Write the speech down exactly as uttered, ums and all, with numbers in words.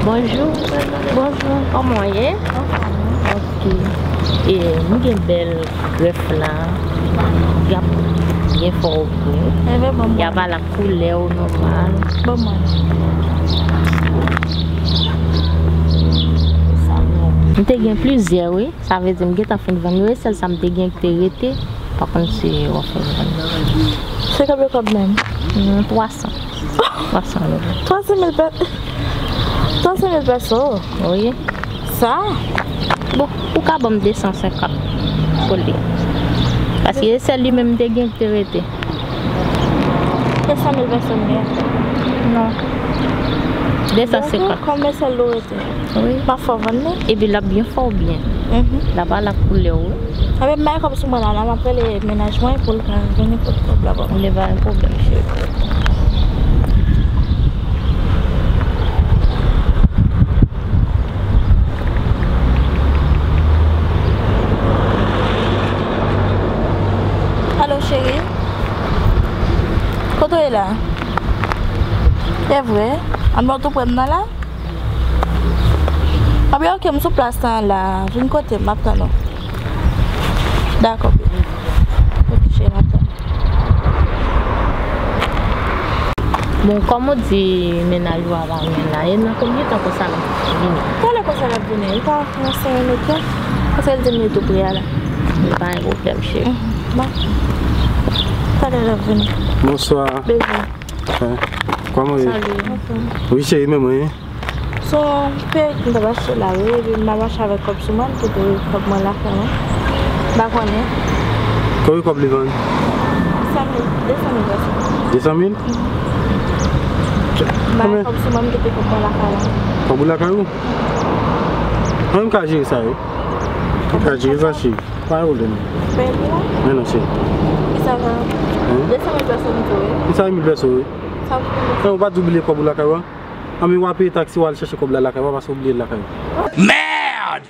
Bonjou. Bonjou. Kòman w ye? Ok. E, nou gen bèl grèf la. Y ap byen fè w byen. Enben, ban mwen. Y ap al ak koulè w nòmal. Ban mwen. M te gen plizyè, wi. Sa vle di m gentan fin vann yo, e sèl sa m te gen ki te rete. Pa konn si w ap fin vann. Se konbyen kòb menm? Hmm, twa san. Twa san dola. Twa san mil pè-, twa san mil pèso? Wi. Sa? Bon, ou ka ban m de san senkant pou li. Paske e sèl li menm m te gen ki te rete. De san mil pèso m gen? Non. De san senkant. Donk, kòm e sèl ou rete. Wi. M ap fè w vann li. Epi l ap byen fè w byen. Mhm. L ap al ak koulè w, wi. Anben, m bay kòb sou mwen la, la, m ap rele mennaj mwen pou l ka vini pote kòb la ban mwen. Li pa gen pwoblèm, cheri. Alo, cheri. Kote w ye la? E vre? Anben, w tou prè m nan la? Anben, ok, m sou plas lan la. Vin kote m, m ap tann ou. Dakò, baby. Ok, cheri, m ap tann ou. Bon, kòm ou di mennaj ou a pa gen la, e nan konbyen tan konsa l ap vini? Talè konsa l ap vini. Li pa nan senk minit la. Paske l di m li tou prè a la. Li pa gen pwoblèm, cheri. Mhm. Bon. Talè l ap vini. Bonswa. Bebe. Kòman w ye? Salut. Wi, cheri, men mwen. Se yon perik m t ap achte la, wi, epi m ap mache avèk kòb sou mwen, m kite kòb mwen lakay mwen. M pa konnen. Konbyen kòb li vann? San mil, de san mil pèso. De san mil? M bay kòb sou mwen, m kite kòb mwen lakay la. Kòb ou lakay ou? Mwen m ka jere sa, wi. M ka jere sa, cheri. Pa gen pwoblèm. Peye pou mwen? Men non, cheri. Kisa sa? Hein? De san mil pèso m di w, wi. De san mil pèso, wi. Sa pou mwen. Ou pa t di w bliye kòb ou lakay ou a? Anben, w a peye taksi, w al chèche kòb la lakay ou a, paske w bliye l lakay ou. Merde!